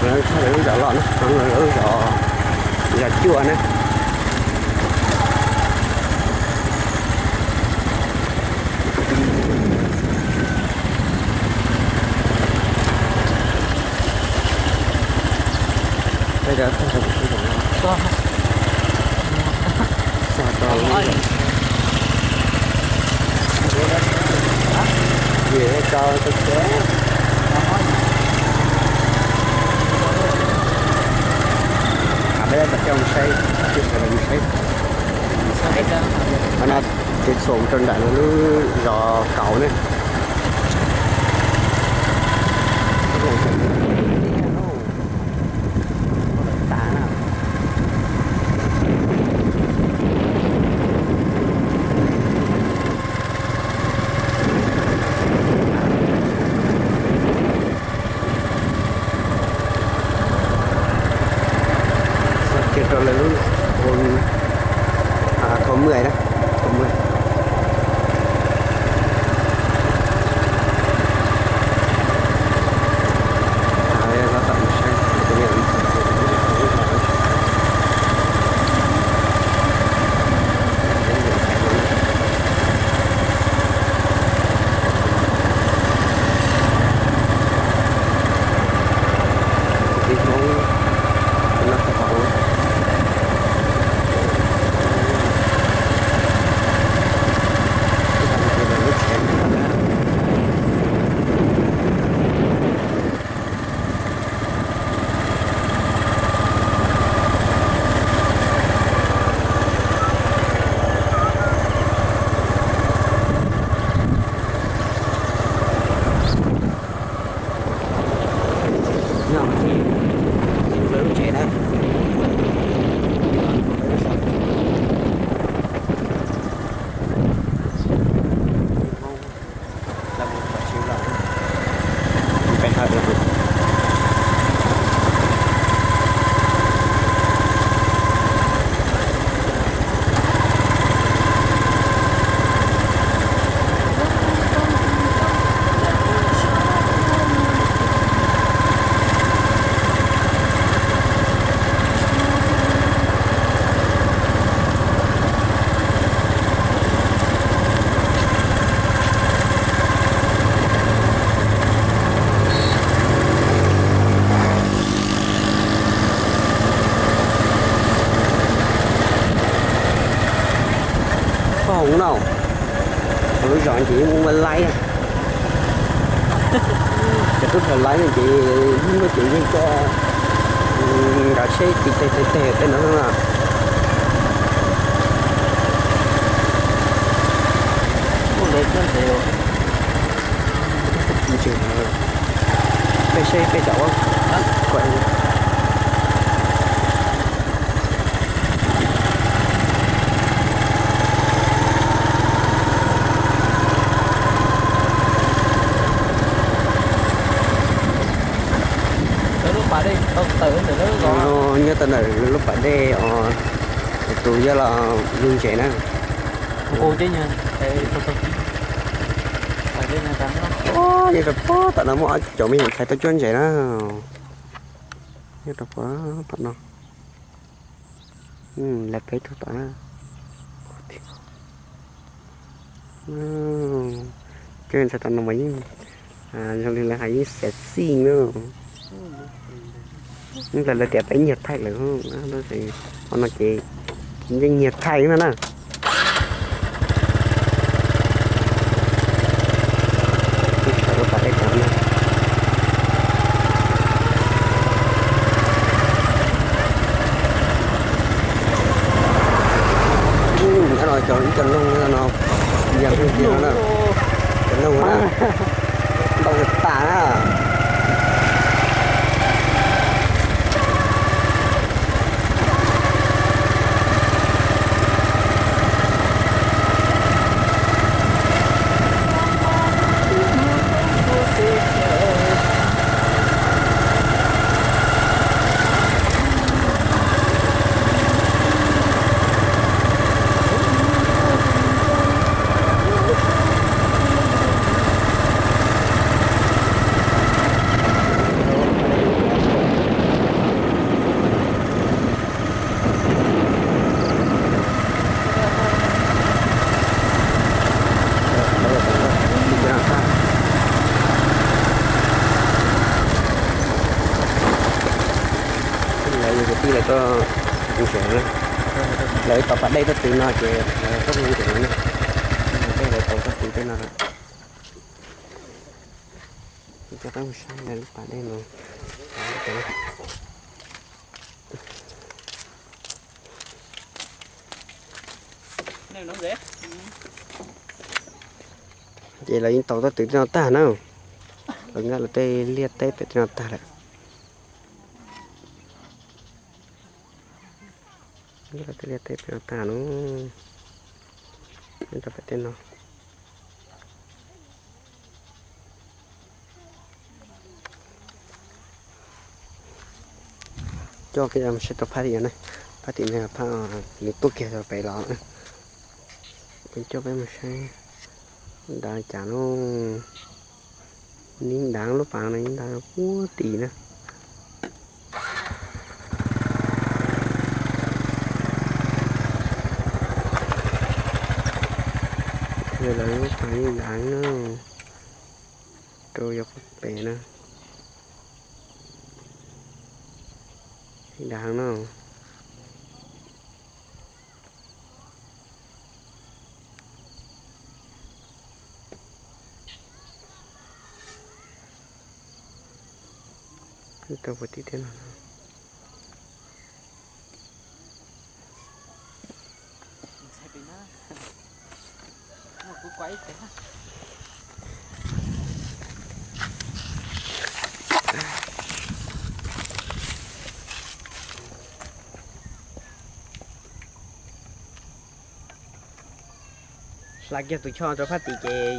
Lawv txog lawv lub zos loj na, no lawv lub zos, zos cuaj na. Qhov no ces txhuam rau nram lub zos Kauv ne. Kiag rau lawv lub thôn Mười na, thôn Mười. Pog hauv no, lub zos ces yeej muaj laib, cov tub rog laib no ces yeej muaj cov yeej coj nkawd seb tiv teg teg teg tej no na. Peb seb peb cov ua kuam. Nyob tau ntawm lub pas dej os, tus yog los yug ntses na. Nyob rau puag tom no muaj ob cov me nyuam ntxhais tau cuab ntses na. Nyob rau puag tom no. Lawv peb tug tom na. Cuab ntses tom no mas yeej zoo li lawv hais yeej sexy na. Ntawd lawv tias peb nyiag thaij lawm, qhov no ces yeej nyiag thaij no na. Cov no, cov noog no, cov noog na, ntau tas na. Lawv tuaj mus tsev na. Lawv tau pas dej tuaj twv no ces lawv tuaj mus tsev na. Tej lawv tau tuaj twv tej no lawm. Coj peb mus saib lawv lub pas dej no. Ces lawv yeej tau tuaj twv tej no tag na. Lawv nkag lawv tej liaj teb pem tej no tag lawm. Nkag lawv tej liaj teb pem no tag no. Rau pem tej no. Coj peb mus saib rau phab tim na, phab tim no phab nws tuaj kiag rau pem los. Peb coj peb mus saib dav cas no. Nws dav, lub pas no nws dav puag tim na. Lawv lub pas yeej dav na, rau yog puag pem na. Dav no. Tau puag tim tej no. Hla kiag tus choj rau phab tim ces